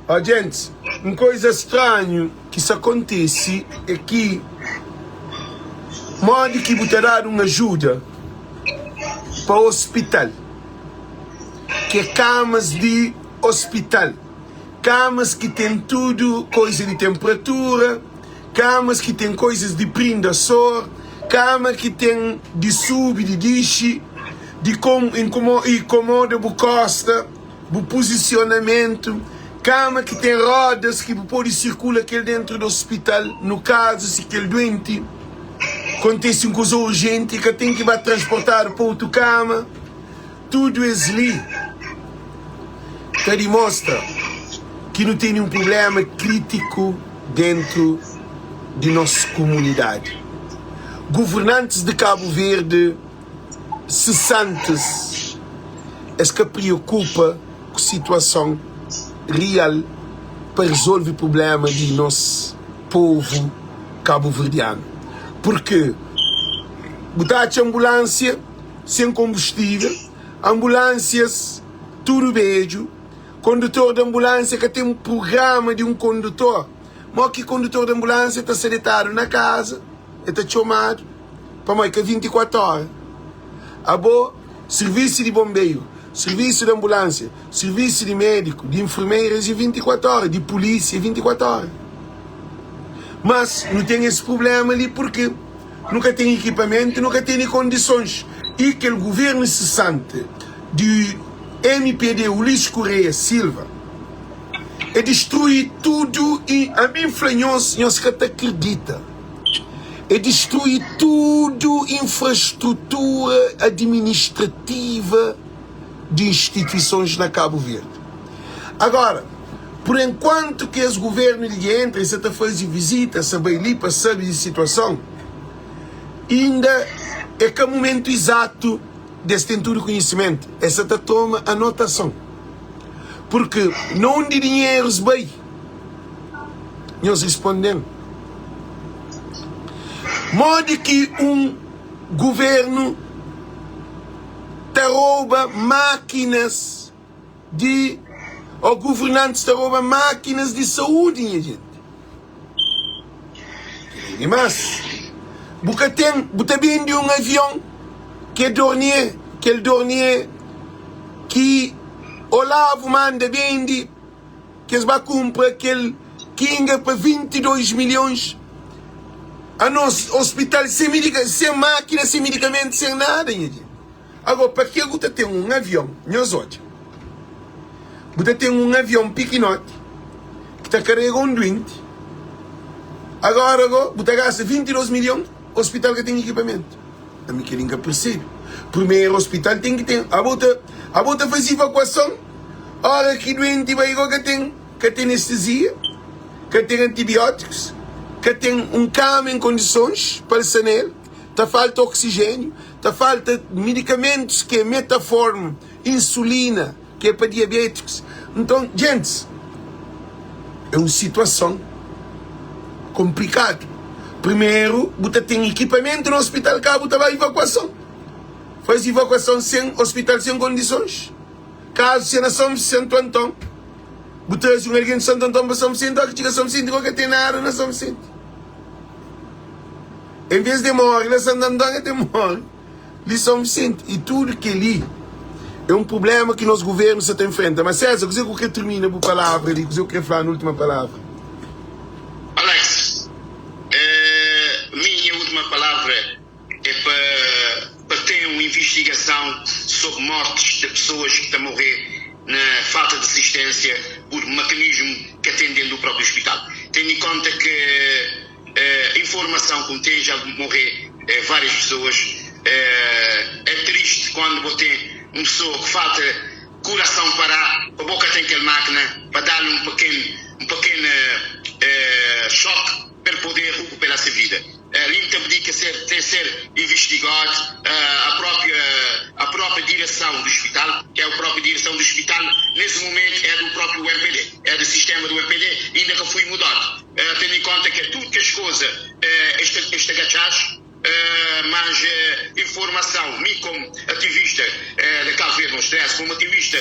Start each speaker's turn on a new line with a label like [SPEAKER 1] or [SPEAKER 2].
[SPEAKER 1] Ó djentis, un koiza stranhu ki sa kontise é ki modi ki bu ta dadu un ajuda pa ospital, ki é kamas di ospital, kamas ki ten tudu koiza di tenperatura, kamas ki ten koizas di prinda sor, kama ki ten di subi, di dixi, di inkomoda bu kosta, bu puzisionamentu, kama ki ten rodas ki bu pode sirkula kel dentru di ospital, nu kazu si kel duenti kontese un kuza urjenti ka ten ki ba transportadu pa otu kama. Tudu es li ta dimostra ki nu tene un prublema kritiku dentu di nos kumunidadi. Guvernantis di Kabu Verdi sesantis es ka priokupa ku situason real pa rezolve prublema di nos povu kabuverdianu. Purki bu ta atxa anbulansia sen konbustivel, anbulansias tudu bedju, kondutor di anbulansia ka ten prugrama di un kondutor, mo ki kondutor di anbulansia ta sta detadu na kaza, el ta txomadu pamodi ka 24 ora. Abo, sirvisu di bonberu, sirvisu di anbulansia, sirvisu di mediku, di infermeiras e 24 ora, di pulisia e 24 ora. Mas nu ten es prublema li purki. Nu ka ten ekipamentu, nu ka tene kondisons. I kel guvernu sesante di mpd Ulisses Correia Silva e distrui tudu i ami N fla nhos, nhos ka ta kridita, e distrui tudu infrastrutura administrativa di instituisons na Kabu Verdi. Agora, por enkuantu ki es guvernu li dja entra e sa ta faze vizita, sa bai li pa sabe di situason, inda e ka mumentu izatu di es ten tudu kunhisimentu, es sa ta toma anotason. Purki na undi dinherus bai? Nhos risponde-m, modi ki un guvernu ta rouba mákinas di ô guvernantis ta rouba mákinas di saúdi nha jenti kel-li é dimás bu ka ten bu ta bende un avion ki é Dornier kel Dornier ki Olavo manda bende ki es ba kunpra kel kinga pa 22 milhons anos ospital sen medika sen mákina sen medikamentu sen nada nha jenti. Ago, pake bu ta ten un avion? Nhos odja, bu ta ten un avion pikinoti ki ta karega un duenti. Agora go, bu ta gasta 22 milhon, ospital ka ten ekipamentu. Ami kel-li N ka persebe. Primeru, ospital ten ki ten. Abo ta, abo ta faze ivakuason, ora ki duenti bai go ka ten, ka ten anestezia, ka ten antibiótikus, ka ten un kama en kondisons pa el sta na el. Ta falta oxigênio, ta falta medicamentos ki é metaform, insulina ki é pa diabéticos. Nton, gentis, é un situason konplikadu. Primeru, bu ta ten ekipamentu na ospital ka bu ta ba ivakuason. Faze ivakuason sen ospital sen kondisons. Kazu se na São Santo Anton, bu traze un algen di Santo Anton pa São Vicente, óki txiga São Vicente, ka ten nada na São Vicente. En vez de móre na Santo Anton, el ta móre li São Vicente. I tudu kel-li é un prubléma ki nos govérnu sa ta infrenta. Má César, kuzê ki bu krê tirmina bu palavra li? Kuzê ki bu krê fla-nu última palavra?
[SPEAKER 2] Alex, Minha última palavra é pa pa ten un invistigason sobri mortis de pesoas ki ta morre na falta de asistênsia pur makanismu ka ten dentu do própriu ospital. Tendo em konta ke Informação ku tem já morrê várias pessoas é triste quando bo tem um pessoa que falta coração pará pa bo ka tem kel máquina pa dal um pequeno um pequeno choque pa el poder recuperar se vida li nta pdi ke ser tem ser investigado a própria a própria direção do hospital que é a própria direção do hospital nesse momento é do próprio MPD é do sistema do MPD inda ka fui mudado. Tendo em conta que tudo kes koza es ta gatxadu, mas informason, mi komu ativista de Cabo Verde No Stress, komu ativista.